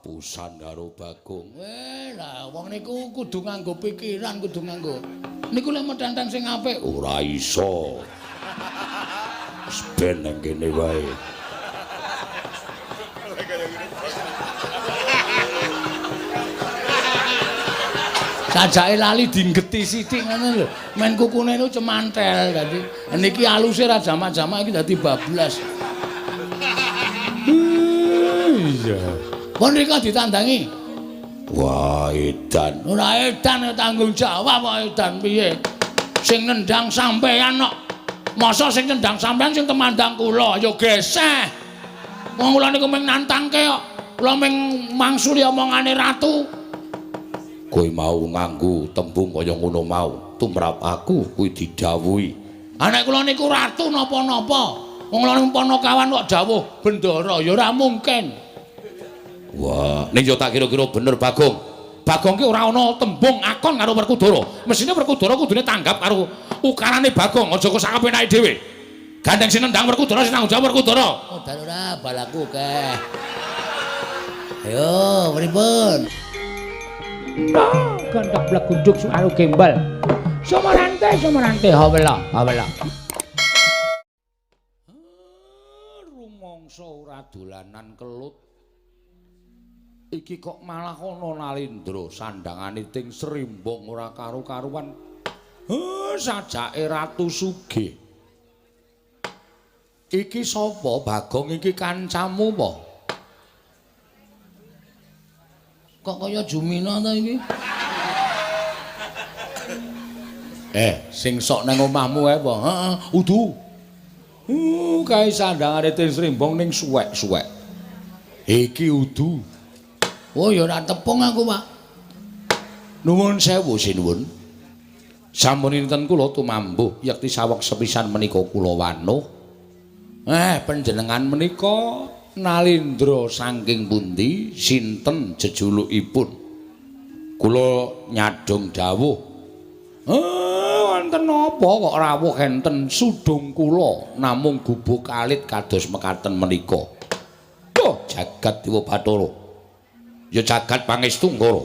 Kapusan karo Bagong. Lah wong niku kudu nganggo pikiran, kudu nganggo. Niku lek metenteng sing apik ora iso. Wis ben nang kene wae. Sajake lali dinggeti sithik ngono lho. Men kukune niku cemantel dadi. Niki aluse ra jamak-jamak iki dadi bablas. Iya. Pun rika ditandangi. Wah, edan. Ora edan tanggung jawab kok edan piye? Sing nendang sampean kok. Masa sing nendang sampean sing temandang kula ya geseh. Wong kula niku mung nantangke kok. Kula mung mangsuli omongane ratu. Kowe mau nganggo tembung kaya ngono mau, tumrap aku kuwi didhawuhi. Ha nek kula niku ratu napa-napa. Wong kula niku panakawan kok dawuh bendara ya ora mungkin. Wah, ning yo tak kira-kira bener Bagong. Bagong ki ora ana tembung akon karo Werkudara. Mesine Werkudara kudune tanggap karo ukarane Bagong, aja kok sak penake dhewe. Gandeng sing nendang Werkudara sing tanggung jawab Werkudara. Modal ora balaku akeh. Ayo, pripun? Gondok blegunduk suaru gembal. Sumarante, sumarante, hawela, hawela. Rumangsa ora dolanan kelut. Iki kok malah ana Nalindra sandangane ting srimbong ora karu-karuan. Sajake Ratu Sugih. Iki sapa Bagong iki kancamu apa? Kok kaya Jumina ta iki? Sing sok nang omahmu ae apa? Heeh, udu. Kae sandangane ting srimbong ning suwek-suwek. Iki udu. Oh ya ora tepung aku, Pak. Nuwun sewu sinuwun. Sampun dinten kula tumambuh yekti saweg sepisan menika kula wanuh. Panjenengan menika Nalindra saking pundi? Sinten jejulukipun? Kula nyadhong dawuh. Wonten napa kok rawuh enten sudung kula namung gubuk alit kados mekaten menika. Oh, jagat Dewa Bathara. Ya jagat pangestu Ngara.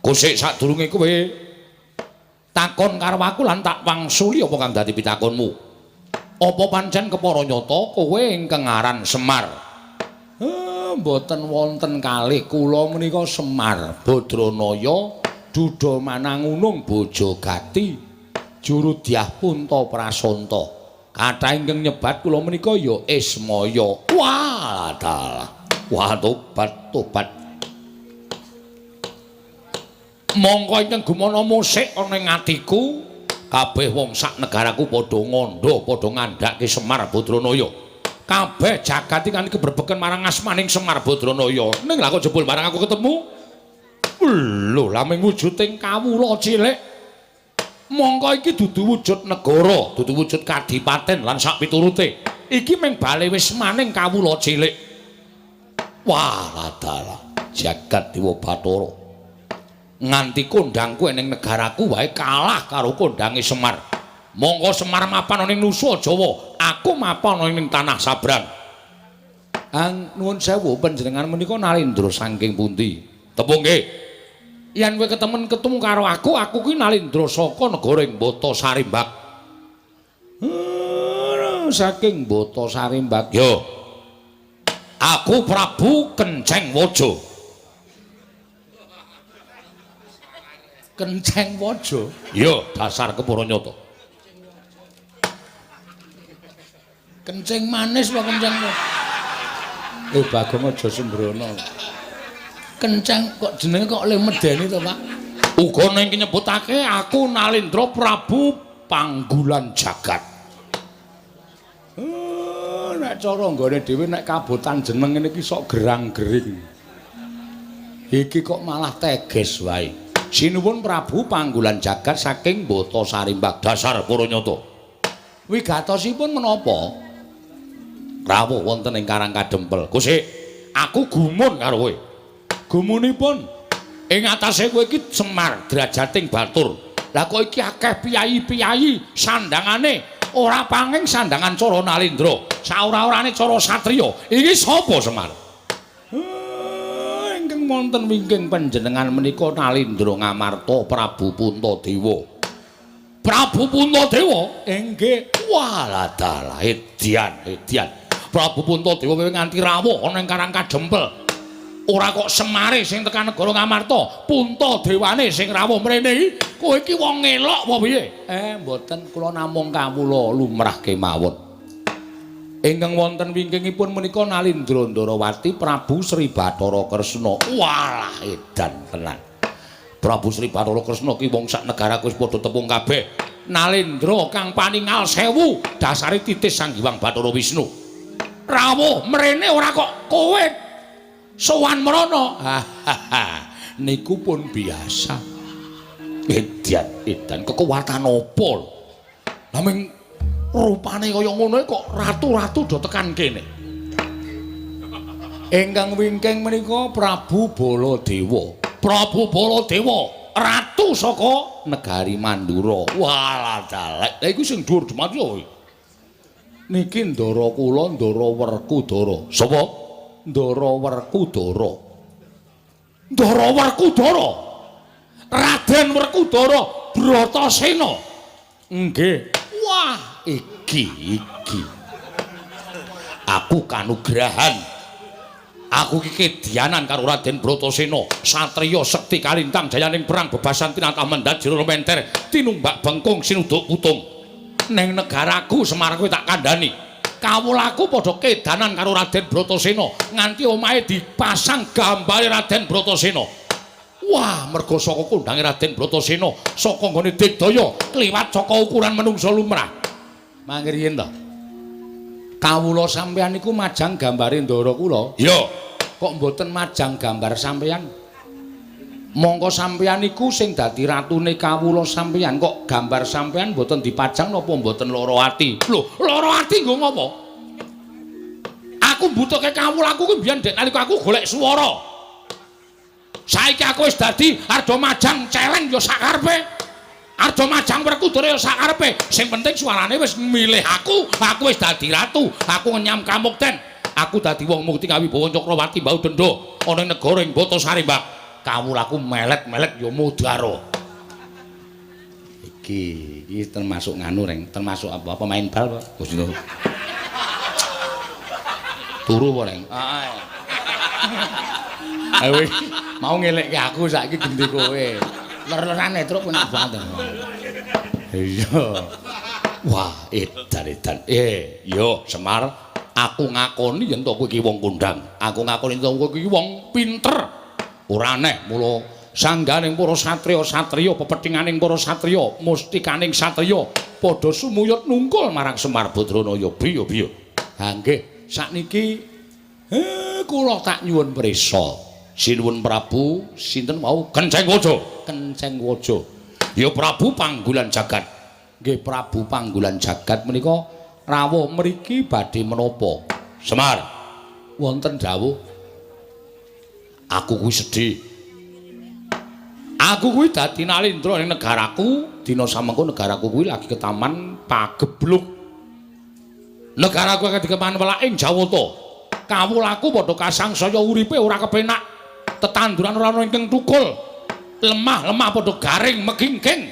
Kusik sadurunge kowe takon karo aku lan tak wangsuli apa kang dadi pitakonmu. Apa pancen kepara nyata kowe ingkang aran Semar? Mboten wonten kalih kula menika Semar Badranaya Duda Manangunung Bojogati juru dyah Punta Prasanta. Kathah ingkang nyebat kula menika ya Ismaya. Wah, dalah. Wah, tobat, tobat. Mongko ingkang gumana musik ana ing atiku, kabeh wong sak negaraku padha ngandha, padha ngandhake Semar Badranaya. Kabeh jagat iki kan kebrebeken marang asmaning Semar Badranaya. Ning lha kok jebul marang aku ketemu? Lho, lah ming wujuding kawula cilik. Mongko iki dudu wujud negara, dudu wujud kadipaten lan sak piturute. Iki ming bale wismaning kawula cilik. Wah, dalah jagat Dewa Bathara. Nganti kondangku ning negaraku wae kalah karo kondange Semar. Mongko Semar mapan ana ing Nusa Jawa, aku mapan ana ing tanah Sabrang. Ang nuwun sewu panjenengan menika Nalindra saking pundi? Tepung nggih. Yen kowe ketemen ketemu karo aku, aku kuwi Nalindra saka negara ing Bata Sarimbak. Saking Bata Sarimbak. Yo. Aku Prabu Kenceng Waja. Kenceng Waja? Iya, dasar kepara nyata. Kenceng manis apa kenceng? Bagong aja sembrono. Kenceng kok jenenge kok le medeni to, Pak? Uga ning nyebutake aku Nalindra Prabu Panggulan Jagat. Nek cara nggone dhewe nek kabotan jeneng ngene iki sok gerang-gering. Iki kok malah teges wae. Sinuwun Prabu Panggulan Jagat saking Bata Sarimbak dasar para nyata. Wigatosipun menapa? Rawuh wonten ing Karang Kadempel. Kusik, aku gumun karo kowe. Gumunipun ing atase kowe iki Semar drajating batur. Lah kok iki akeh piyayi-piyayi sandangane ora panging sandangan cara Nalindra, saora-orane cara satriya. Iki sapa Semar? Ing wonten wingking panjenengan menika Nalindra Ngamarta Prabu Puntadewa. Prabu Puntadewa? Inggih. Walah dalah edian, edian. Prabu Puntadewa kowe nganti rawuh ana ing Karang Kajempel. Ora kok Semare sing tekan negara Ngamarta, Puntadewane sing rawuh mrene iki. Kowe iki wong ngelok apa piye? Mboten, kula namung kawula lumrah kemawon. Ingkang wonten wingkingipun menika Nalindra Ndarawati Prabu Sri Bathara Kresna. Walah edan tenan. Prabu Sri Bathara Kresna ki wong sak negaraku wis padha tepung kabeh. Nalindra kang paningal sewu dasare titis Sang Hyang Bathara Wisnu. Rawuh mrene ora kok kowe sowan mrono. Niku pun biasa. Edan edan kekuatan apa lho? Naming rupane kaya ngono kok ratu-ratu do tekan kene. Ingkang wingking menika Prabu Baladewa. Prabu Baladewa, ratu saka negari Mandura. Walah dalek. Lha iku sing dhuwur dumadi kowe. Niki ndara kula Ndara Werkudara. Sapa? Ndara Werkudara. Ndara Werkudara. Raden Werkudara Bratasena. Nggih. Wah, iki iki. Aku kanugrahan. Aku iki kedianan karo Raden Bratasena, satriya sekti kalintang jayaning perang bebasan tinatah mendhat jero menter, tinumbak bengkung sinuduk putung. Ning negaraku Semar kowe tak kandhani. Kawulaku padha kedanan karo Raden Bratasena, nganti omahe dipasang gambare Raden Bratasena. Wah, merga saka kondange Raden Bratasena, saka nggone digdaya kliwat saka ukuran menungsa lumrah. Mangke riyen to. Kawula sampeyan niku majang gambare ndara kula. Iya. Kok mboten majang gambar sampeyan? Mongko sampeyan niku sing dadi ratune kawula sampeyan, kok gambar sampeyan mboten dipajang napa mboten lara ati? Lho, lara ati nggo ngopo? Aku mbutuhke kawulaku kuwi biyen dek nalika aku golek swara. Saiki aku wis dadi arda majang celeng ya sakarepe. Arda majang Werkudara ya sakarepe. Sing penting suarane wis milih aku, aku wis dadi ratu, aku ngenyam kamukten. Aku dadi wong mukti kawibawa Cakrawati mbau denda ana ing negara ing Batasari, Mbak. Kawulaku melet-melet ya mudara. Iki iki termasuk nganu reng, termasuk apa? Pemain bal, Pak. Gusti. Turu apa, Reng? Heeh. Ayo mau ngelekke aku saiki ganti kowe. Ler-lerane truk enak banget. Iya. Wah, edan edan. Yo Semar, aku ngakoni yen to kowe iki wong kondang. Aku ngakoni yen to kowe iki wong pinter. Ora aneh mula sangganing para satriya-satriya, pepethinganing para satriya, mustikaning satriya padha sumuyut nungkul marang Semar Badranaya. Biyo-biyo. Ha nggih, sakniki kula tak nyuwun prisa. Sinuwun Prabu sinten wau? Kenceng Waja. Kenceng Waja. Ya Prabu Panggulan Jagat. Nggih Prabu Panggulan Jagat menika rawuh mriki badhe menapa? Semar. Wonten dawuh. Aku kuwi sedih. Aku kuwi dadi nalindra ning negaraku, dina samengko negaraku kuwi lagi ketaman pagebluk. Negaraku akeh dikeman welaking Jawata. Kawulaku padha kasangsaya uripe ora kepenak. Tetanduran ora ana ingkang tukul. Lemah-lemah padha garing megingking.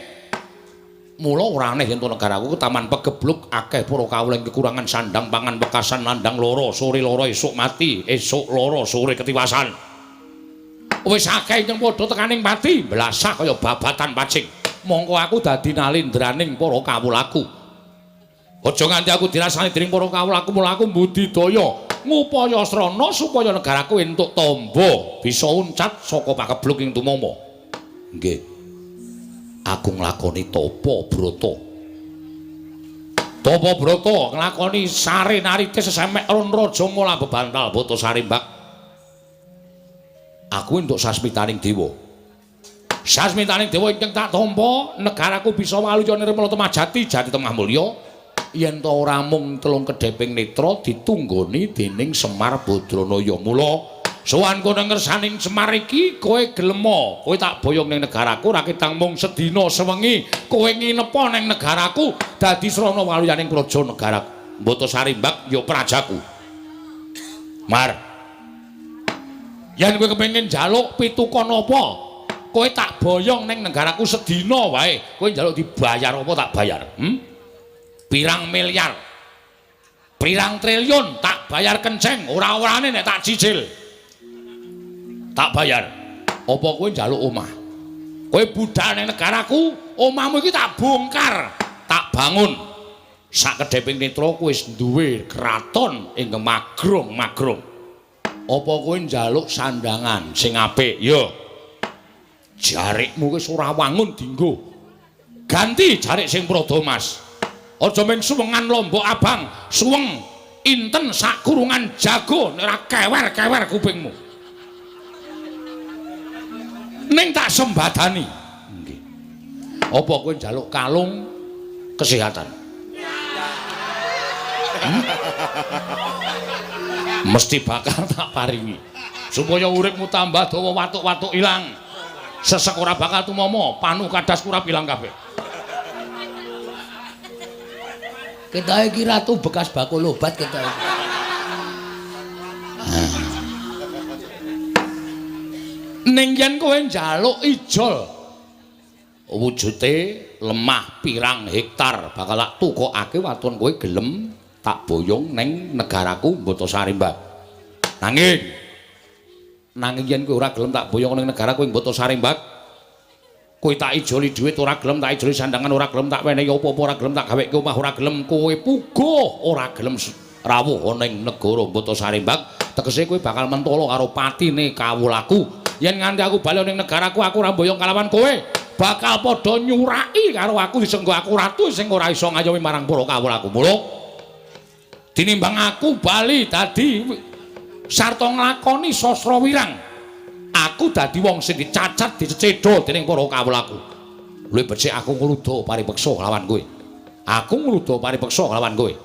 Mula ora aneh yen to negaraku ketaman pegebluk akeh para kawula ing kekurangan sandang pangan wekasan nandang lara, sore lara esuk mati, esuk lara sore ketiwasan. Wis akeh ingkang padha tekaning pati, blasah kaya babatan pacing. Mongko aku dadi nalindraning para kawulaku. Aja nganti aku dirasani dening para kawulaku, mula aku mbudidaya ngupaya srana supaya negaraku entuk tamba bisa uncat saka pakebluk ing tumama. Nggih. Aku nglakoni tapa brata. Tapa brata nglakoni sare narite sesemek ron raja mula bebantal Batasari Mbak. Aku entuk sasmitaning dewa. Sasmitaning dewa ingkang tak tampa, negaraku bisa waluya nirmala temah jati, jati temah mulya. Yen ta ora mung telung kedheping netra ditunggoni dening Semar Badranaya. Mula sowan kono ngersaning Semar iki kowe gelema, kowe tak boyong ning negaraku ora ketang mung sedina sewengi, kowe nginepa ning negaraku dadi srana waluyaning praja negara Batasari Mbak ya prajaku. Mar. Yen kowe kepengin njaluk pitukon apa? Kowe tak boyong ning negaraku sedina wae. Kowe njaluk dibayar apa tak bayar? Pirang miliar? Pirang triliun tak bayar kenceng, ora-orane nek tak cicil. Tak bayar. Apa kowe njaluk omah? Kowe budal ning negaraku, omahmu iki tak bongkar, tak bangun. Sakedheping netra kowe wis duwe kraton ing magrong-magrong. Apa kowe njaluk sandangan sing apik? Ya. Jarikmu wis ora wangun dinggo. Ganti jarik sing Prada Mas. Aja mung suwengan lombok abang, suweng inten sakurungan jago nek ora kewer-kewer kupingmu. Ning tak sembadani. Nggih. Apa kowe njaluk kalung kesehatan? Mesti bakal tak paringi. Supaya uripmu tambah dawa, watuk-watuk ilang. Sesek ora bakal tumomo, panu kadas kurap ilang kabeh. Ketoke iki ratu bekas bakul obat ketoke. Ning yen kowe njaluk ijol wujute lemah pirang hektar bakal tak tukokake waton kowe gelem tak boyong ning negaraku Botasari, Mbak. Nanging yen kowe ora gelem tak boyong ning negaraku ing Botasari, Mbak. Kowe tak ijoli dhuwit ora gelem, tak ijoli sandangan ora gelem, tak wenehi apa-apa ora gelem, tak gaweke omah ora gelem, kowe puguh ora gelem rawuh ning negara Botasari, Mbak. Tegese kowe bakal mentolo karo patine kawulaku. Yen nganti aku bali ning negaraku aku ora mboyong kalawan kowe, bakal padha nyuraki karo aku disenggo aku ratu sing ora iso ngayomi marang para kawulaku. Mula tinimbang aku bali dadi sarta nglakoni sastra wirang, aku dadi wong sing dicacat dicecedha dening para kawulaku. Luwih becik aku ngluda paripeksa kelawan kowe. Aku ngluda paripeksa kelawan kowe.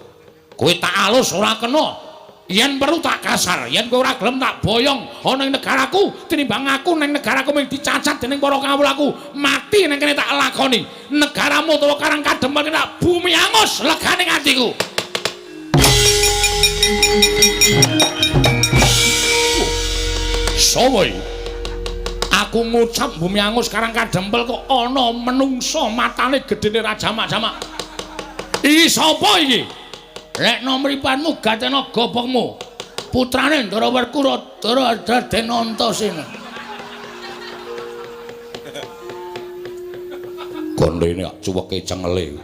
Kowe tak alus ora kena. Yen perlu tak kasar, yen kowe ora gelem tak boyong ana ing negaraku, tinimbang aku ning negaraku mung dicacat dening para kawulaku, mati ning kene tak lakoni. Negaramu utawa Karang Kadempel tak bumi angus legane atiku. Sowo iki? Aku ngucap bumi angus Karang Kadempel kok ana menungsa matane gedene ra jamak-jamak. Iki sapa iki? Lekno mripanmu gatena gobokmu. Putrane Ndara Werkudara Raden Antasena. Gondene cuweke cengele.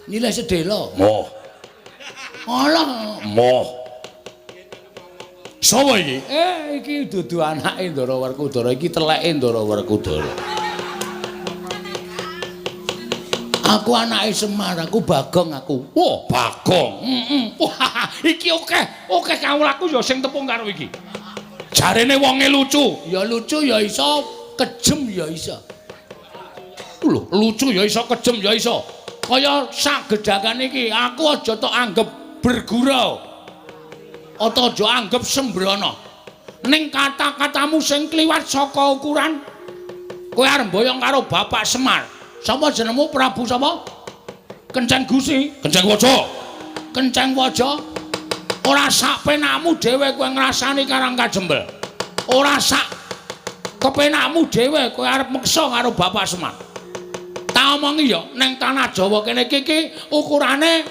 Nyilih sedhela. Moh. Alah, moh. Sapa iki? Iki dudu anake Ndara Werkudara, iki teleke Ndara Werkudara. Aku anake Semar, aku Bagong aku. Wah, Bagong. Heeh. Wah, iki akeh, akeh kawulaku ya sing tepung karo iki. Jarene wonge lucu. Ya lucu ya iso, kejem ya iso. Lho, lucu ya iso, kejem ya iso. Kaya sak gedhakan iki, aku aja tok anggep bergurau. Ata aja anggep sembrono. Ning kata-katamu sing kliwat saka ukuran, kowe arep mboyong karo Bapak Semar. Sapa jenengmu Prabu sapa? Kenceng Gusi, Kenceng Waja. Kenceng Waja. Ora sak penakmu dhewe kowe ngrasani Karang Kajembel. Ora sak kepenakmu dhewe kowe arep meksa karo Bapak Semar. Tak omongi ya, ning tanah Jawa kene iki ukurane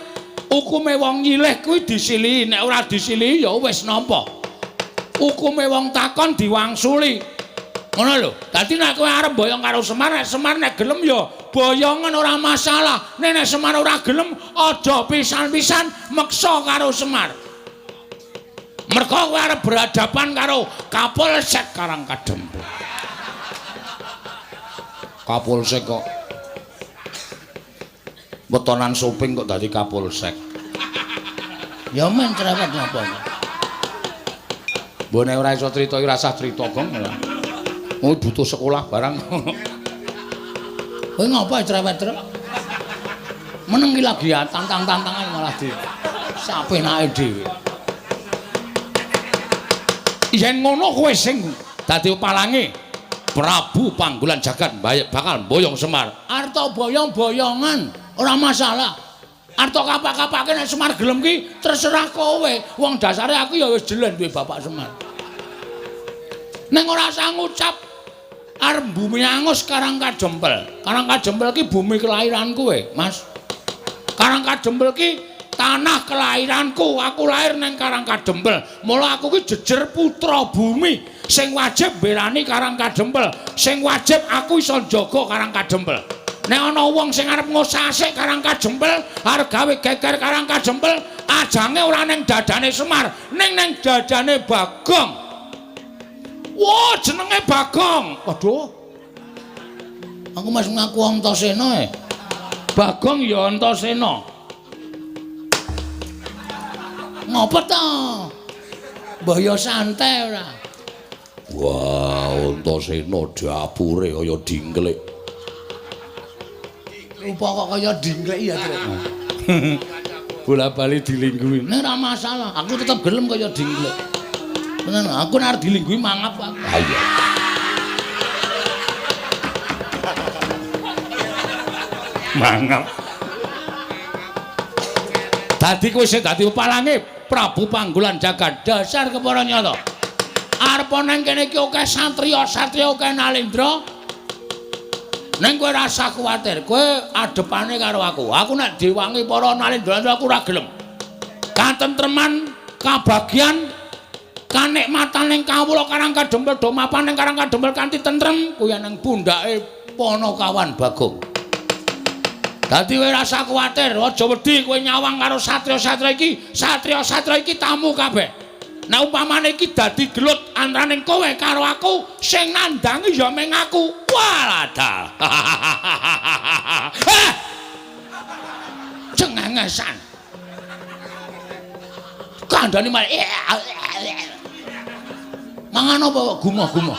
hukume wong nyilih kuwi disilihi, nek ora disilihi ya wis nampa. Hukume wong takon diwangsuli. Ngono lho. Dadi nek kowe arep boyong karo Semar, nek Semar nek gelem ya boyongan ora masalah. Nek nek Semar ora gelem aja pisan-pisan meksa karo Semar. Mergo kowe arep berhadapan karo Kapolsek Karang Kadempel. Kapolsek kok wetonan soping kok dadi Kapolsek. Ya men cerewet napa. Mbok nek ora iso crita iki rasah crita, Gong. Oh, butuh sekolah barang. Kowe ngapa cerewet, Truk? Meneng iki lagi tantang-tantangan malah di sapenake dhewe. Yen ngono kowe sing dadi palange Prabu Panggulan Jagat bakal mboyong Semar. Arta boyong-boyongan ora masalah. Arta kapak-kapake nek Semar gelem ki terserah kowe. Wong dasare aku ya wis jelen duwe Bapak Semar. Ning ora usah ngucap arep bumi angus Karang Kajempel. Karang Kajempel ki bumi kelahiranku e, Mas. Karang Kajempel ki tanah kelahiranku. Aku lahir ning Karang Kajempel. Mula aku ki jejer putra bumi sing wajib mbelani Karang Kajempel. Sing wajib aku iso njaga Karang Kajempel. Nek ana wong sing arep ngosasik Karang Kajempel, arep gawe geger Karang Kajempel, ajange ora ning dadane Semar, ning ning dadane Bagong. Wah, jenenge Bagong. Waduh. Aku mas ngaku Antasena e. Bagong ya Antasena. Ngopo to? Mbah ya santai ora. Wah, Antasena dapure kaya dingklik. Rupa kok kaya dingklik ya, Truk. Bola-bali dilingguhi. Nek ora masalah, aku tetep gelem kaya dingklik. Tenan, aku nek arep dilingguhi mangap aku. Ha iya. Mangap. Dadi kowe sing dadi pepalange Prabu Panggulan Jagat dasar kepara nyata. Arep nang kene iki akeh satriya-satriya akeh nalendra. Ning kowe ora usah kuwatir, kowe adepane karo aku. Aku nek diwangi para nalendra aku ora gelem. Katentreman, kabagyan, kanikmatan ning kawula Karang Kadempel do mapan ning Karang Kadempel kanthi tentrem kuwi nang pundhake Panakawan Bagong. Dadi kowe ora usah kuwatir, aja wedi kowe nyawang karo satriya-satriya iki, satriya-satriya iki tamu kabeh. Nek umpamane iki dadi gelut antaraning kowe karo aku, sing nandangi ya mung aku. Walah. Heh. Cengengesan. Kandhane malah mangan apa kok gumoh-gumoh?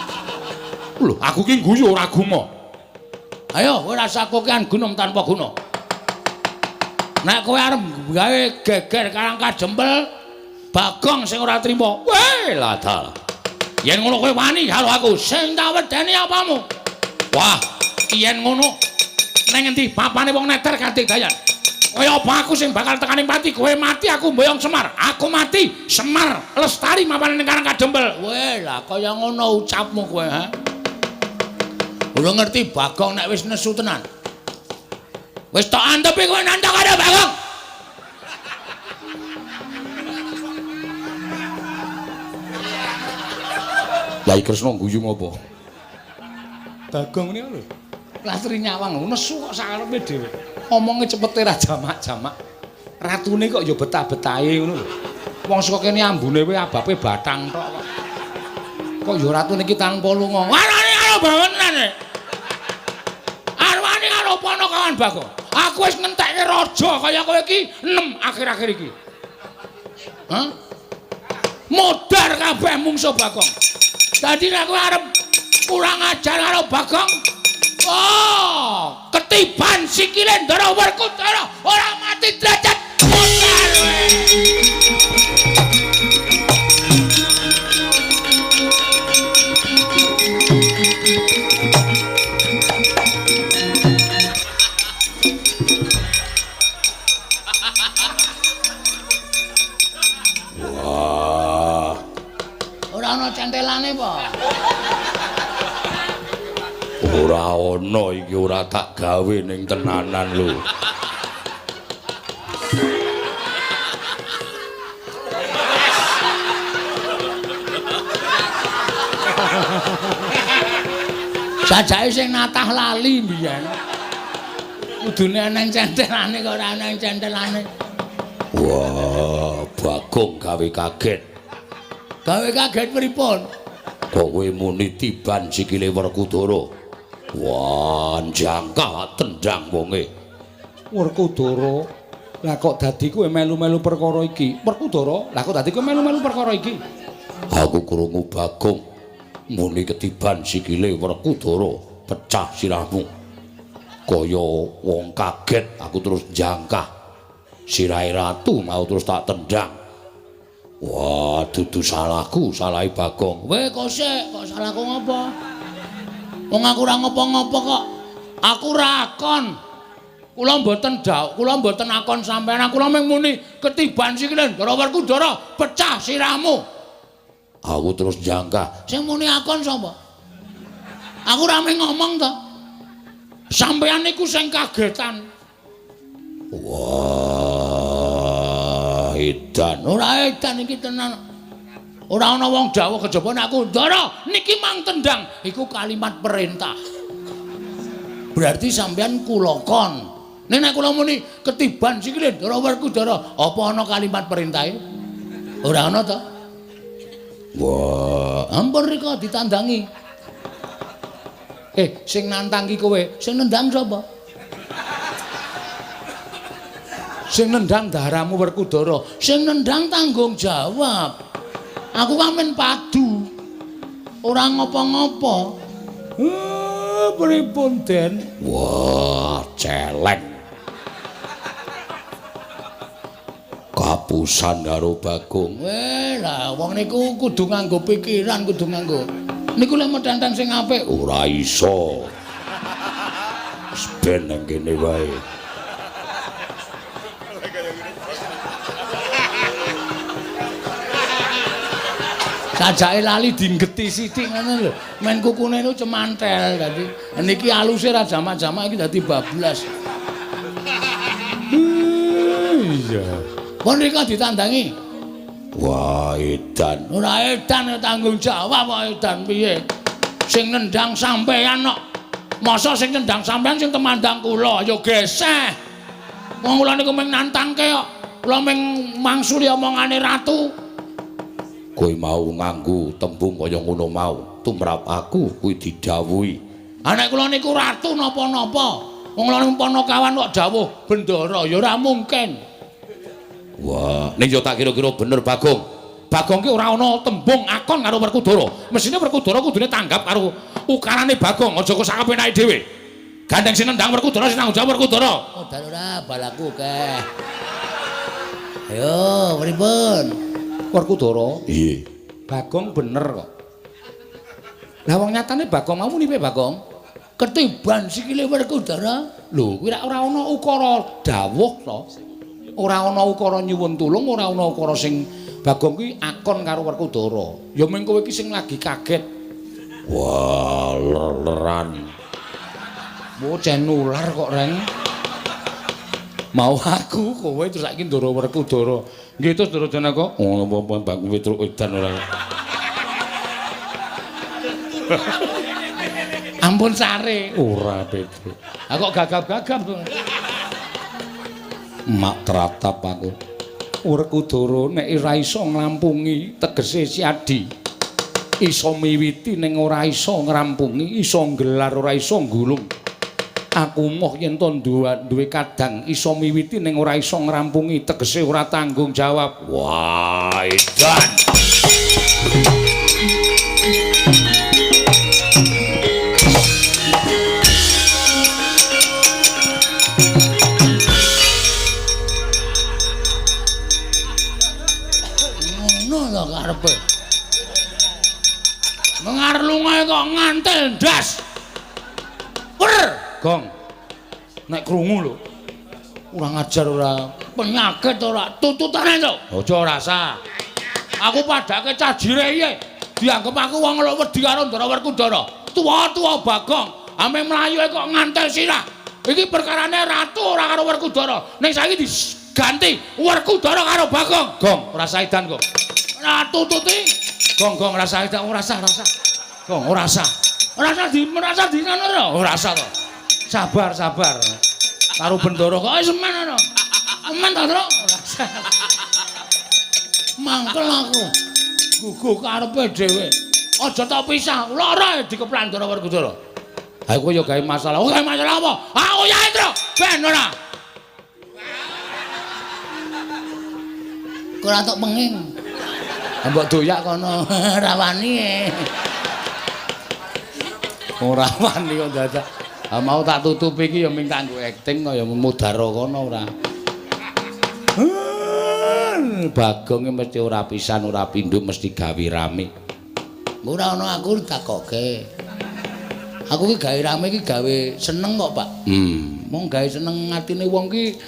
Lho, aku ki guyu ora gumoh. Ayo, kowe rasa kokean gunung tanpa guna. Nek kowe arep gawe geger Karang Kajempel, Bagong sing ora trima. Weh, lah dalah. Yen ngono kowe wani karo aku, sing tak wedeni apamu? Wah, yen ngono nang endi papane wong neter katidayan? Kaya apa aku sing bakal tekaning pati, kowe mati aku mboyong Semar. Aku mati, Semar lestari mapane ning Karang Kadempel. Weh, lah kaya ngono ucapmu kowe, ha? Ora ngerti Bagong nek wis nesu tenan. Wis tok antepi kowe nantang karo Bagong. Lah Kresna guyu ngopo? Bagong niku lho. Lastri nyawang nesu kok sakarepe dhewe. Omonge cepete ra jamak-jamak. Ratune kok ya betah-betahe ngono lho. Wong saka kene ambune wae abape batang tok kok. Kok ya ratune iki tanpa lunga. Warane karo bangenan. Arwane karo Panakawan Bagong. Aku wis ngentekke raja kaya kowe iki 6 akhir-akhir iki. Hah? Modar kabeh mungsuh Bagong. Dadi nek kowe arep kurang ajar karo Bagong, oh, ketiban sikile Ndara Werkudara ora mati derajat modar kowe. Wah. Ora ana centelane apa? Ora ana iki ora tak gawe ning tenanan lho. Sajake sing natah lali mbiyen. Kudune eneng centelane kok ora eneng centelane. Wah, Bagong gawe kaget. Gawe kaget pripun? Kok kowe muni tiban sikile Werkudara? Wah, jangkah tendang wonge. Werkudara, lah kok dadi kowe melu-melu perkara iki? Werkudara, lah kok dadi kowe melu-melu perkara iki? Aku krungu Bagong muni ketiban sikile Werkudara, pecah sirahmu. Kaya wong kaget, aku terus jangkah. Sirahe ratu mau terus tak tendang. Wah, dudu salahku, salahe Bagong. Weh, kok sik, kok salahku ngopo? Wong aku ora ngopo-ngopo kok. Aku ora akon. Kula mboten dhawuh, kula mboten akon sampeyan. Kula mung muni ketiban sikile Ndara Werkudara, pecah sirahmu. Aku terus jangka. Sing muni akon sapa? Aku rame ngomong to. Sampeyan niku sing kagetan. Wah, edan. Ora edan iki tenan. Ora ana wong dawuh kejaba nek aku Ndara niki mang tendang, iku kalimat perintah. Berarti sampeyan kula kon. Nek nek kula muni ketiban sikile Ndara Werkudara, apa ana kalimat perintahe? Ora ana to. Wah, ampun rika ditandangi. Sing nantang ki kowe, sing nendang sapa? Sing nendang daramu Werkudara, sing nendang tanggung jawab. Aku kan men padu. Ora ngopo-ngopo. Pripun, Den? Wah, celeng. Kapusan karo Bagong. Weh, lah wong niku kudu nganggo pikiran, kudu nganggo. Niku lek metenteng sing apik ora iso. Wis ben nang kene wae. Sajake lali dinggeti sithik ngono lho. Men kukune niku cemantel dadi niki aluse ra jamak-jamak iki dadi bablas. Iya. Pun rika ditandangi. Wah, edan. Ora edan tanggung jawab kok edan piye? Sing nendang sampeyan kok. Masa sing nendang sampeyan sing temandang kula ya geseh. Wong kula niku mung nantangke kok. Kula mung mangsuli omongane ratu. Kowe mau nganggo tembung kaya ngono mau, tumrap aku kuwi didhawuhi. Ha nek kula niku ratu napa-napa, wong kula niku panakawan kok dawuh bendara ya ora mungkin. Wah, ning yo tak kira-kira bener Bagong. Bagong ki ora ana tembung akon karo Werkudara. Mesine Werkudara kudune tanggap karo ukarane Bagong, aja kok sakapenake dhewe. Gandeng sing nendang Werkudara sing tanggung jawab Werkudara. Oh, ora balaku akeh. Ayo, pripun? Werkudara. Iya. Bagong bener kok. Lah wong nyatane Bagong mau muni piye Bagong? Ketiban sikile Werkudara. Lho, kuwi ora ana ukara dawuh to. Ora ana ukara nyuwun tulung, ora ana ukara sing Bagong kuwi akon karo Werkudara. Ya mung kowe iki sing lagi kaget. Wah, ler-leran. Bocah nular kok, Reng. Mau aku kowe terus saiki Ndara Werkudara. Nggih terus Ndara Janaka. Oh, apa-apa Bagong Petruk edan ora. Ampun sare. Ora Petruk. Ha kok gagap-gagap. Mak tratap aku. Werkudara nek ora iso nglampungi tegese si Adi. Iso miwiti ning ora iso ngrampungi, iso nggelar ora iso nggulung. Aku moh yen to duwe kadang iso miwiti ning ora iso ngrampungi tegese ora tanggung jawab. Wah, edan. Ngono to karepe. Mengarlungae kok ngantel ndas. Wer. Gong. Nek krungu lho. Ora ngajar ora penyakit ora tututane to. Aja rasa. Aku padake cah jire iye. Dianggep aku wong lho wedi karo Ndara Werkudara. Tuwa-tuwa Bagong, ame mlayu kok ngantel sirah. Iki perkarane ratu ora karo Werkudara. Ning saiki diganti Werkudara karo Bagong. Gong, ora saidan kok. Ora tututi. Gong, gong ora saidan, ora sah, ora sah. Gong, ora sah. Ora sah di merasa di ngono ora. Ora sah to. Sabar, sabar. Karo bendara kok wis men ngono. Men ta, Tru? Ora sah. Mangkel aku. Guguh karepe dhewe. Aja tok pisah. Lara dikeplan Ndara Werkudara. Ha kowe ya gawe masalah. Oh, gawe masalah apa? Aku ya, Tru. Ben ora. Ora tok penging. Mbok doyak kono ora wani. Ora wani kok dadak. Ha mau tak tutupi iki ya ming tak nggo acting kaya mudara kono ora. Bagong mesti ora pisan ora pindho mesti gawe rame. Ora ana aku takoke. Aku ki gawe rame ki gawe seneng kok, Pak. Mong gawe seneng atine wong ki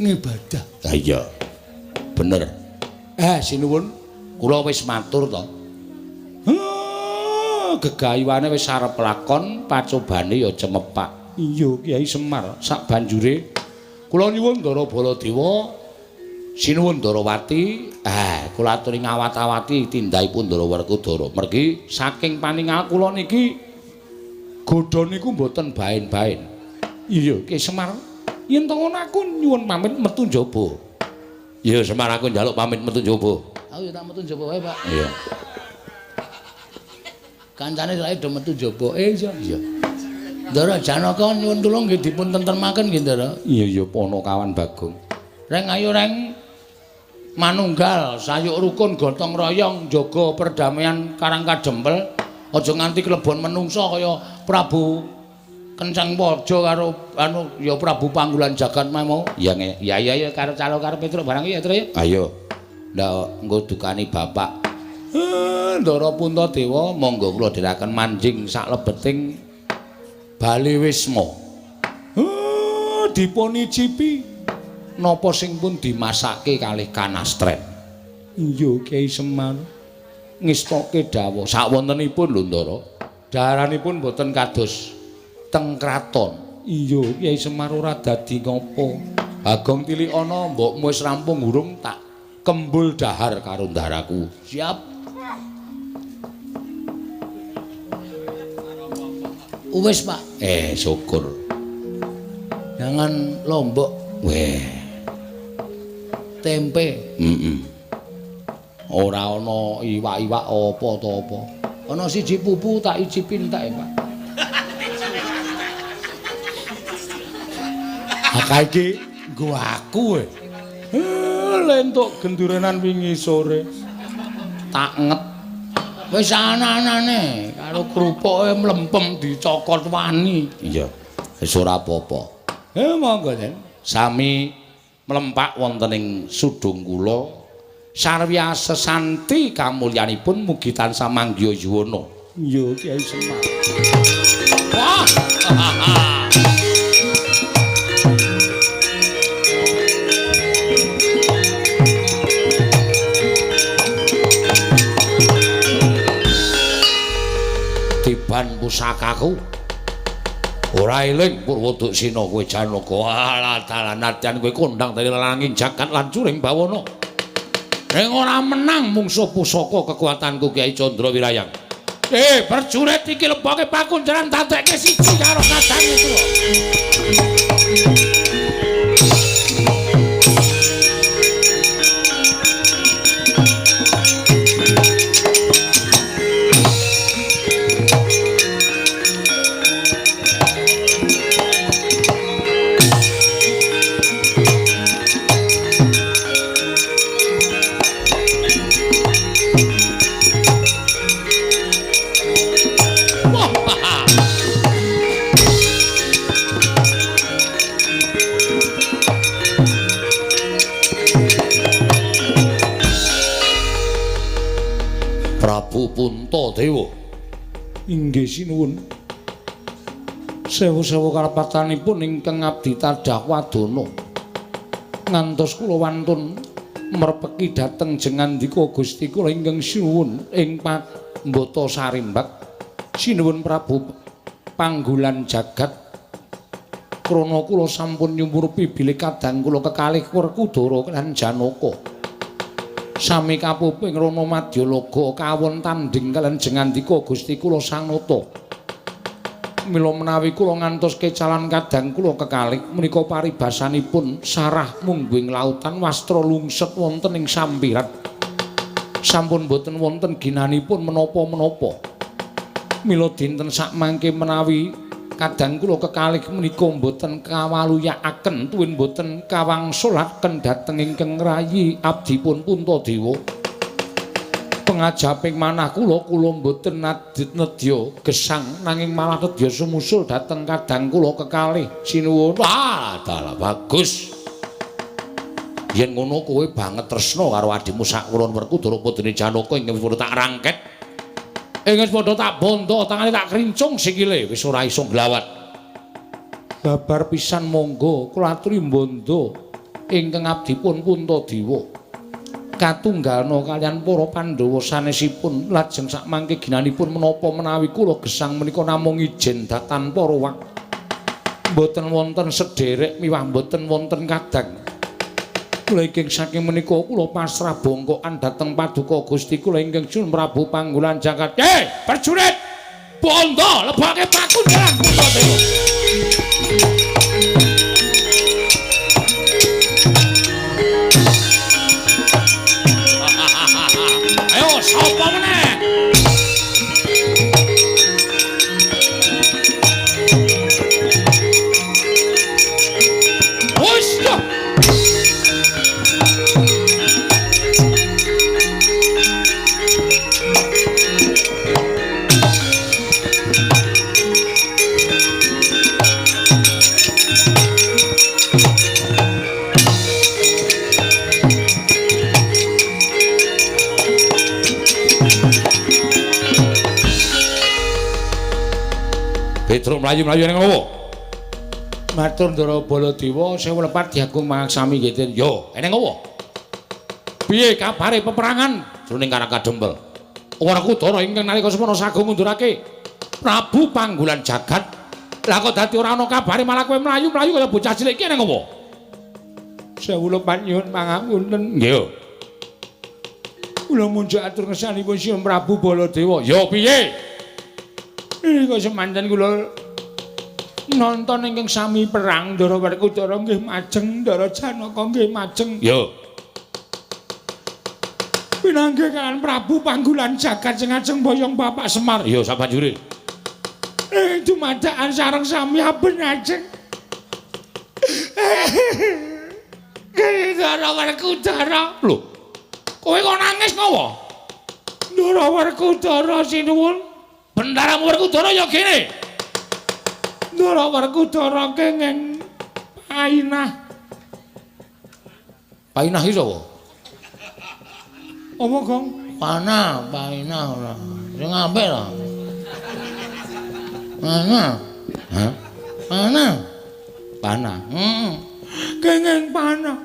ngibadah. Ha iya. Bener. Sinuwun, kula wis matur to. Gegayuhane wis arep lakon, pacobane ya cemepak. Iya, Kyai Semar, sak banjure kula nyuwun Ndara Baladewa, sinuwun Ndarawati, kula aturi ngawat-awati tindakipun Ndara Werkudara. Mergi saking paningal kula niki godha niku mboten baen-baen. Iya, Kyai Semar, yen to ngono aku nyuwun pamit metu njaba. Iya, Semar, aku njaluk pamit metu njaba. Aku ya tak metu njaba wae, Pak. Iya. Kancane saiki do metu njaba. Iya. Iya. Ndara Janaka nyuwun tulung nggih dipun tentremaken nggih, Ndara. Iya, iya, Ponokawan Bagong. Reng ayo reng manunggal sayuk rukun gotong royong jaga perdamaian Karang Kadempel. Aja nganti klebon menungsa kaya Prabu Kenceng Waja karo anu ya Prabu Panggulan Jagat mau. Iya, ya iya ya karo calo karo Petruk barang ya, Tru ya. Ayo. Ndak engko dukani bapak. Ndara Puntadewa monggo kula dherekaken manjing saklebeting Bale Wisma. Dipunicipi napa sing pun dimasake kalih kanastren. Iya, Kyai Semar. Ngestoke dawuh sakwontenipun lho, Ndara. Daharanipun boten kados teng kraton. Iya, Kyai Semar ora dadi ngopo. Bagong tilikana mbokmu wis rampung urung tak kembul dahar karo ndaraku. Siap. Wis, Pak. Syukur. Jangan lombok. Weh. Tempe. Heeh. Ora ana iwak-iwak apa ta apa. Ana siji pupu tak icipi entek, Pak. Ha kae iki nggo aku e. Lentuk gendurenan wingi sore. Tak nget. Wis ana-anane karo krupuke mlempem dicokot wani. Iya. Wis ora apa-apa. Monggo, Den. Sami mlempak wonten ing sudung kula. Sarwia sesanti kamulyanipun mugi tansah manggiya yuwana. Iya, Kyai Semar. Wah. Tiban pusakaku. Ora eling Purwoduksina kowe Janaka. Alah dalan nadyan kowe kondang dadi langing jagat lan curing bawana. Ning ora menang mungsuh pusaka kekuatanku Kyai Candra Wirayang. Prajurit iki leboke pakunjaran dadekke siji karo kadang itu. Prabu Puntadewa. Inggih sinuwun. Sewu-sewu karapatanipun ingkang abdi tadah wadana. Ngantos kula wantun merpeki dhateng jengandika Gusti kula ingkang sinuwun ing Pambata Sarimbak. Sinuwun Prabu Panggulan Jagat. Krana kula sampun nyumurupi bilih kadang kula kekalih Werkudara lan Janaka. Sami kapuping Rana Madyalaga kawon tandhing kaliyan jengandika Gusti kula Sanata. Mila menawi kula ngantos kecalan kadang kula kekalih menika paribasanipun sarah mungguing lautan wastra lungset wonten ing sampiran. Sampun boten wonten ginanipun menapa-menapa. Mila dinten sakmangke menawi kadang kula kekalih menika mboten kawaluyakaken tuwin mboten kawangsulaken dhateng ingkang rayi abdipun Puntadewa. Pengajaping manah kula, kula mboten nedya gesang nanging malah nedya sumusul dhateng kadang kula kekalih. Sinuwun. Wah, dalah bagus. Yen ngono kowe banget tresna karo adhimu sakulon Werkudara putune Janaka ingkang wis padha tak rangket. Ing wis padha tak bondo, tangane tak krincung sikile wis ora iso nglawat. Babar pisan monggo kula aturi bondo ingkang abdipun Puntadewa. Katunggalna kaliyan para Pandhawa sanesipun lajeng sakmangke ginanipun menapa menawi kula gesang menika namung ijen tanpa rowak. Mboten wonten sederek miwah mboten wonten kadang. Kula ingkang saking menika kula pasrah bongkokan dhateng paduka Gusti kula ingkang Sun Prabu Panggulan Jagat. Prajurit! Bondo lebokake pakunjaran Puntadewa. Ayo sapa meneh? Wis yo. Petro mlayu-mlayu ning ngopo? Matur Ndara Baladewa sewu lepat diagung mangaksami nggih. Yo, eneng opo? Piye kabare peperangan jroning Karang Kadempel? Werkudara ingkang nalika semana sagung ngundurake Prabu Panggulan Jagat. Lah kok dadi ora ana kabare malah kowe mlayu-mlayu kaya bocah cilik iki eneng opo? Sewu lepat nyuwun pangapunten. Nggih. Kula munjuk atur ngersanipun Sinuwun Prabu Baladewa. Yo piye? Kok semanten kula nonton ingkang sami perang Ndara Werkudara nggih majeng, Ndara Janaka nggih majeng. Yo. Pinanggih kaliyan Prabu Panggulan Jagat sing ajeng boyong Bapak Semar. Yo sabanjure. Dumadakan sareng sami aben ajeng. Ndara Werkudara. Lho. Kowe kok nangis ngopo? Ndara Werkudara sinuwun. Bendaramu Werkudara ya kene. Ndara Werkudara kenging painah. Painah iki sapa? Apa, Gong? Panah, painah ora. Sing apik ta. Panah. Hah? Panah. Panah. Heeh. Kenging panah.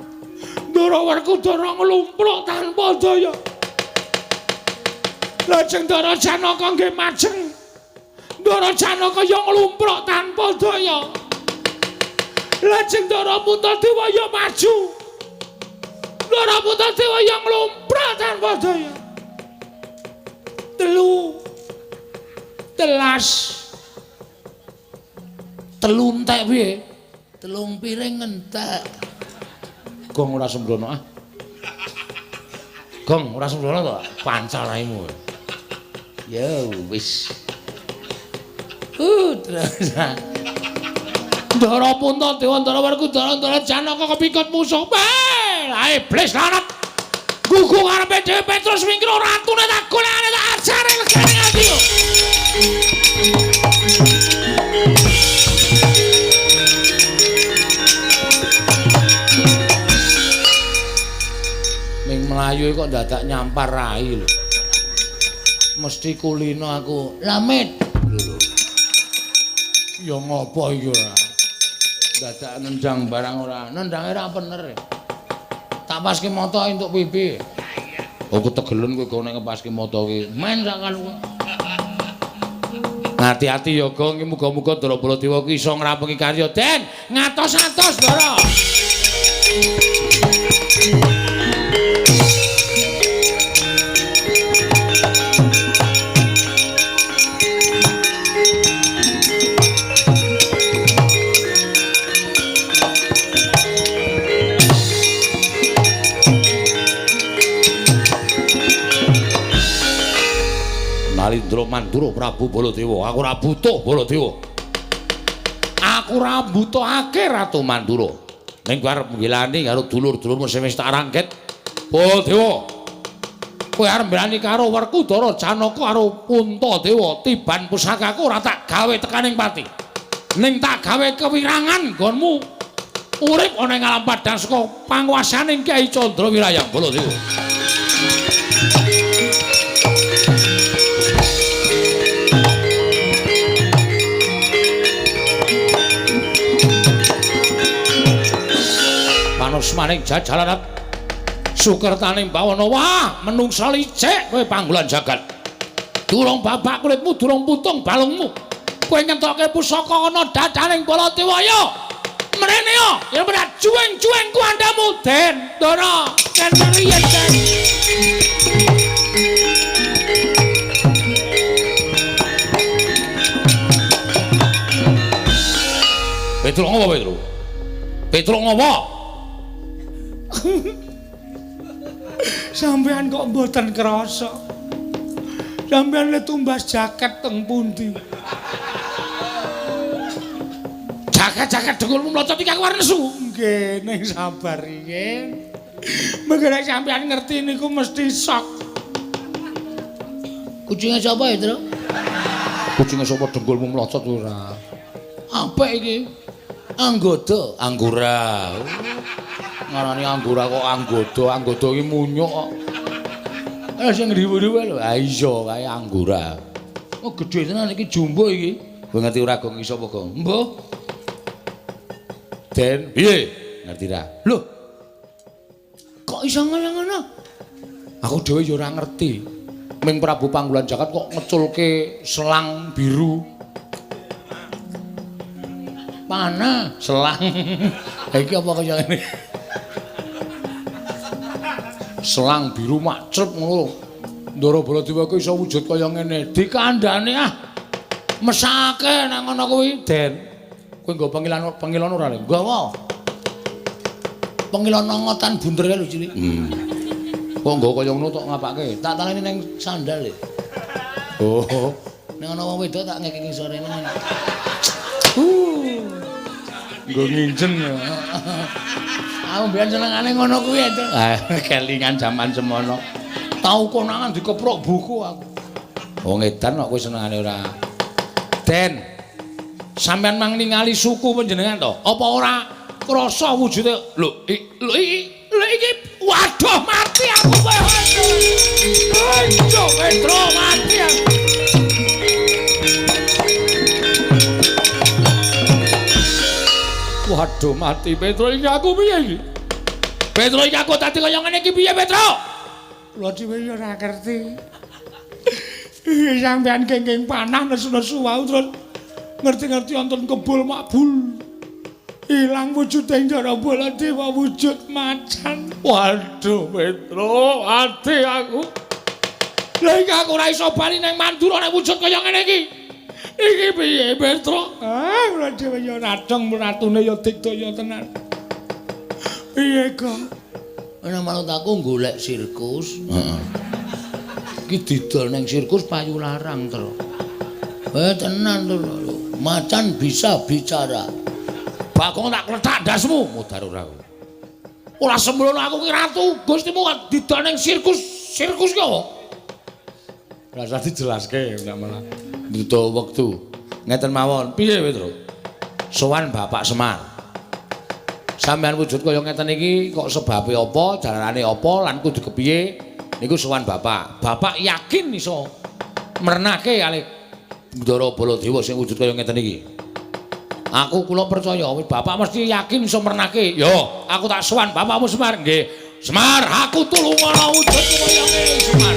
Ndara Werkudara nglumpruk tanpa daya. Lajeng Ndara Janaka nggih majeng. Ndara Janaka ya nglumpruk tanpa daya. Lajeng Ndara Puntadewa ya maju. Ndara Puntadewa ya nglumpruk tanpa daya. Telu telas. Telu entek piye? Telung piring entek. Gong ora sembrono ah. Gong ora sembrono to? Pancal raimu. Ya wis. Terus. Ndara Puntadewa, Ndara Werkudara, Ndara Janaka kepikut musuh. Lah iblis lanat. Gugu ngarepe dhewe Petrus wingkir ratune tak golekane tak ajare legane ati. Ming mlayu kok dadak nyampar rai lho. Mesti kulino aku. Lamit. Lho. Ya ngopo iki ora? Dadak nendang barang ora. Nendange ora bener. Tak paske moto entuk pipi. Oh ketegelen kowe nek ngepaske moto ki. Men sak kalu. Hati-hati ya Gong, muga-muga Ndara Baladewa ki iso ngrampungi karya. Den, ngatos-atos Ndara. Nalindra Mandura Prabu Baladewa, aku ora butuh Baladewa. Aku ora mbutuhake Ratu Mandura. Ning kowe arep nggilani karo dulur-dulurmu sing wis tak rangket. Baladewa. Kowe arep mbelani karo Werkudara Janaka karo Puntadewa, tiban pusakaku ora tak gawe tekaning pati. Ning tak gawe kewirangan nggonmu urip ana ing alam padhang saka panguwasaning Kyai Candra Wirayang Baladewa. Manusmaning jajalan Sukertaning bawana, wah, menungsa licik kowe panggolan jagat. Durung babak kulitmu, durung putung balungmu. Kowe ngentokke pusaka ana dadaning Baladewa ya. Mrene ya, yen ora juweng-juweng ku andamu, Den. Ndara, ken riyen, Den. Petro ngopo, Petro? Petro ngopo? Sampeyan kok mboten krasa. Sampeyan le tumbas jaket teng pundi? Jaket-jaket dengkulmu mlocot iki aku arep nesu. Nggih, ning sabar riyin. Mengko nek sampeyan ngerti niku mesti sok. Kucinge sapa, Petro? Kucinge sapa dengkulmu mlocot ora? Apik iki. Anggoda, anggura. Ngarani anggura kok anggoda, anggoda iki munyuk kok. Sing riwu-riwu lho. Ha iya kae anggura. Oh gedhe tenan iki jumbo iki. Kowe ngerti ora Gong iso apa, Gong? Mbuh. Den, piye? Ngerti ra? Lho. Kok iso ngono-ngono? Aku dhewe ya ora ngerti. Ming Prabu Panggulan Jagat kok ngeculke selang biru. Panah selang. Iki apa kaya ngene? Selang biru macrep ngono. Ndara Baladewa kuwi iso wujud kaya ngene. Dikandhane ah. Mesake nang ngono kuwi, Den. Kowe nggo pengilon ora le? Nggawa. Pengilon ngotan bunder kae lho cilik. Kok nggo kaya ngono tok ngapake? Tak taleni ning sandal le. Oh. Ning ana wong wedok tak ngekeki sore ngene. Nggo nginjen ya. Aku mbiyen senengane ngono kuwi to. Ah, kelingan jaman semono. Tau konangan dikeprok buku aku. Wong edan kok kowe senengane ora. Den. Sampeyan mang ningali suku panjenengan to? Apa ora krasa wujude? Lho, iki waduh mati aku kowe. Ayo Petro mati aku. Waduh mati Petro iki aku piye iki? Petro iki aku dadi kaya ngene iki piye Petro? Kula dhewe ya ora ngerti. Sampeyan kenging panah nesu-nesu wau terus ngerti-ngerti wonten kebul makbul. Ilang wujude Ndara Baladewa wujud macan. Waduh Petro, ati aku. Lah iki aku ora iso bali nang Mandura nek wujud kaya ngene iki. Iki piye Petro? Ah, kula dhewe ya radong ratune ya digdaya tenan. Piye, Gong? Ana manut aku golek sirkus. Heeh. Iki didol nang sirkus payu larang, Tru. Tenan to lho. Macan bisa bicara. Bagong tak kletak ndasmu, mudar ora aku. Ora sembrono aku ki ratu, Gustimu kok didol nang sirkus. Sirkus ki apa? Rasa dijelaske nek malah butuh wektu. Ngeten mawon, piye Petro? Sowan Bapak Semar. Sampeyan wujud kaya ngeten iki kok sebabe apa, jalarane apa lan kudu kepiye niku sowan Bapak. Bapak yakin iso mrenake kalih Ndara Baladewa sing wujud kaya ngeten iki. Aku kula percaya Bapak mesti yakin iso mrenake. Yo, aku tak sowan Bapakmu Semar. Nggih. Semar, aku tulungono wujud kaya ngene Semar.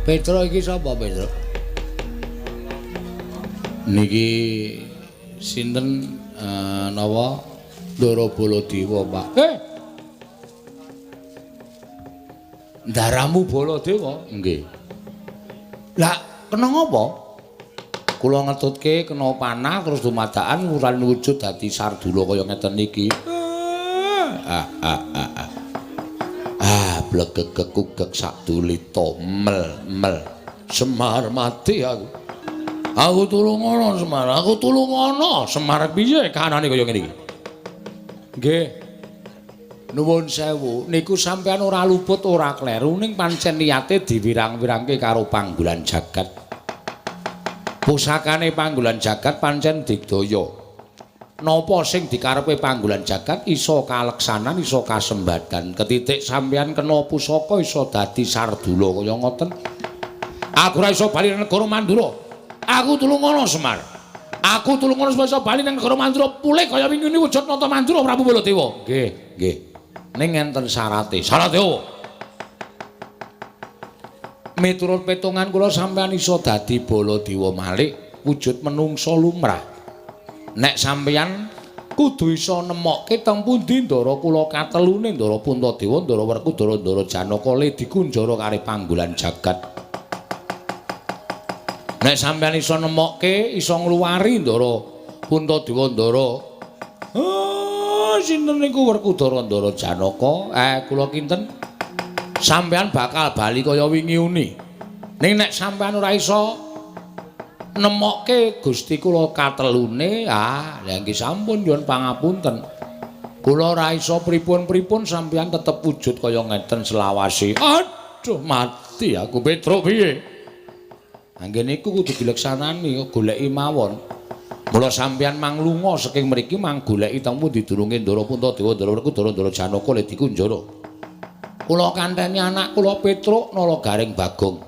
Petro iki sapa Petro? Niki sinten napa Ndara Baladewa, Pak? Ndaramu Baladewa? Nggih. Lah kena ngapa? Kula ngetutke kena panah terus dumadakan wuran wujud dadi sardula kaya ngeten iki. Blegegekugek sak dulita mel mel. Semar mati aku. Aku tulungono Semar, aku tulungono. Semar piye kahanane kaya ngene iki? Nggih. Nuwun sewu, niku sampean ora luput ora kleru ning pancen niate diwirang-wirangke karo panggolan jagat. Pusakane panggolan jagat pancen digdaya. Napa sing dikarepe panggolan jagat iso kaleksanan, iso kasembadan. Ketitik sampean kena pusaka iso dadi sardula kaya ngoten. Aku ora iso bali nang negara Mandura. Aku tulungono Semar. Aku tulungono supaya iso bali nang negara Mandura pulih kaya wingi wujud nata Mandura Prabu Baladewa. Nggih, nggih. Ning enten syarate. Syarate opo? Miturut petungan kula sampean iso dadi Baladewa malih wujud menungsa lumrah. Nek sampeyan kudu iso nemokke teng pundi ndara kula katelune Ndara Puntadewa, Ndara Werkudara, Ndara Janaka le dikunjara karo panggolan jagat. Nek sampeyan iso nemokke, iso ngluwari Ndara Puntadewa, Ndara sinten niku Werkudara, Ndara Janaka, kula kinten sampeyan bakal bali kaya wingi uni. Ning nek sampeyan ora iso nemokke Gusti kula katelune, ah lha nggih sampun nyuwun pangapunten. Kula ora iso pripun-pripun sampeyan tetep wujud kaya ngeten selawase. Aduh mati aku Petruk piye? Anggen niku kudu dileksanani, goleki mawon. Mula sampeyan manglunga saking mriki mang goleki teng pundi durunge Ndara Puntadewa, Ndara Werkudara, Ndara Janaka le dikunjara. Kula kanteni anak kula Petruk Nala Garing Bagong.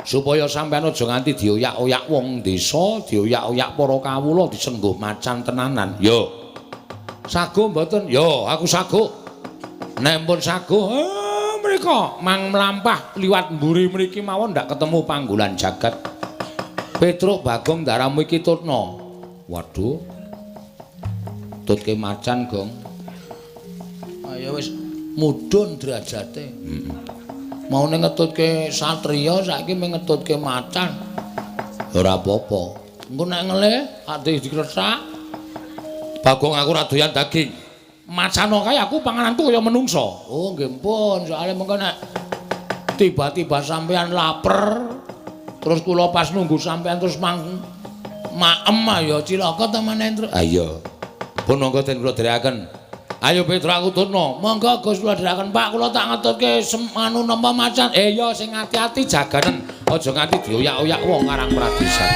Supaya sampeyan aja nganti dioyak-oyak wong desa, dioyak-oyak para kawula disengguh macan tenanan. Yo. Sago mboten? Yo, aku sago. Nek pun sago, mriko mang mlampah liwat mburi mriki mawon ndak ketemu panggolan jagat. Petruk Bagong ndaramu iki tutna. Waduh. Tutke macan, Gong. Ayo wis mudhun derajate. Heeh. Maune ngetutke satriya saiki mung ngetutke macan. Ora apa-apa. Engko nek ngelih ati dikresak. Bagong aku ora doyan daging. Macano kae aku pangananku kaya menungsa. Oh nggih pun, soalé mengko nek tiba-tiba sampean laper terus kula pas nunggu sampean terus mang maem ya cilaka ta meneh, Truk. Ha iya. Pun monggo den kula dherekaken. Ayo Petruk aku tutno. Monggo Gus kula dherekaken Pak, kula tak ngetutke anu napa macan. Ya sing ati-ati jaganen, aja nganti dioyak-oyak wong Karang Pradesan.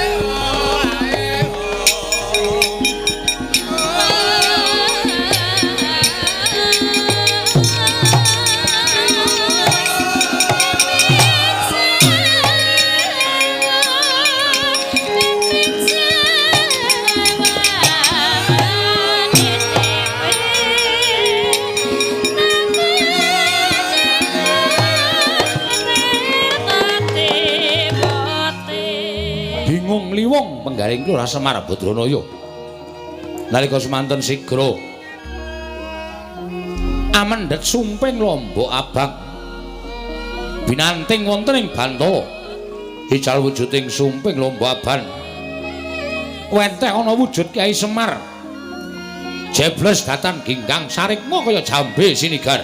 Bingung liwung penggaring Lurah Semar Badranaya. Nalika semanten sigra amendhet sumping lombok abang binanting wonten ing Bantala. Ical wujuding sumping lombok abang wenteh ana wujud Kyai Semar. Jebles datan ginggang sarikma kaya jambe sinigar.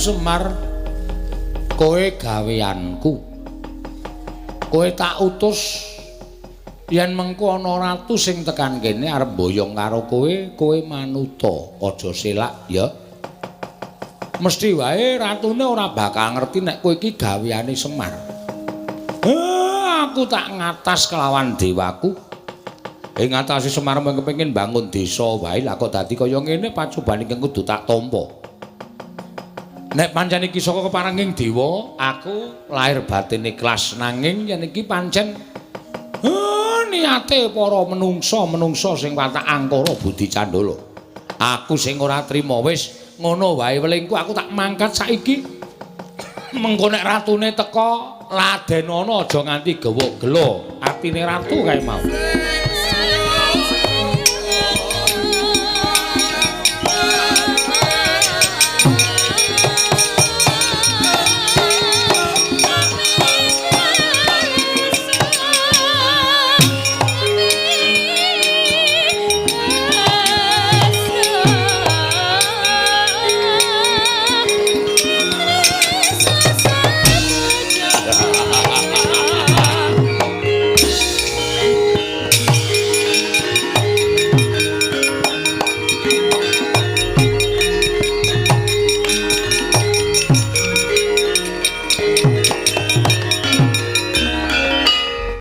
Semar, kowe gaweanku. Kowe tak utus yen mengko ana ratu sing tekan kene arep mboyong karo kowe, kowe manuta, aja selak ya. Mesti wae ratune ora bakal ngerti nek kowe iki gaweane Semar. Aku tak ngatas kelawan dewaku. Ing ngatasi Semar mung kepengin bangun desa wae, lah kok dadi kaya ngene pacobane ingkang kudu tak tampa. Nek pancen iki saka keparenging dewa, aku lahir batin ikhlas, nanging yen iki pancen niate para menungsa-menungsa sing watak angkara budi candala. Aku sing ora trima wis ngono wae welingku, aku tak mangkat saiki. Mengko nek ratune teka, ladenono aja nganti gewuk gelo atine ratu kae mau.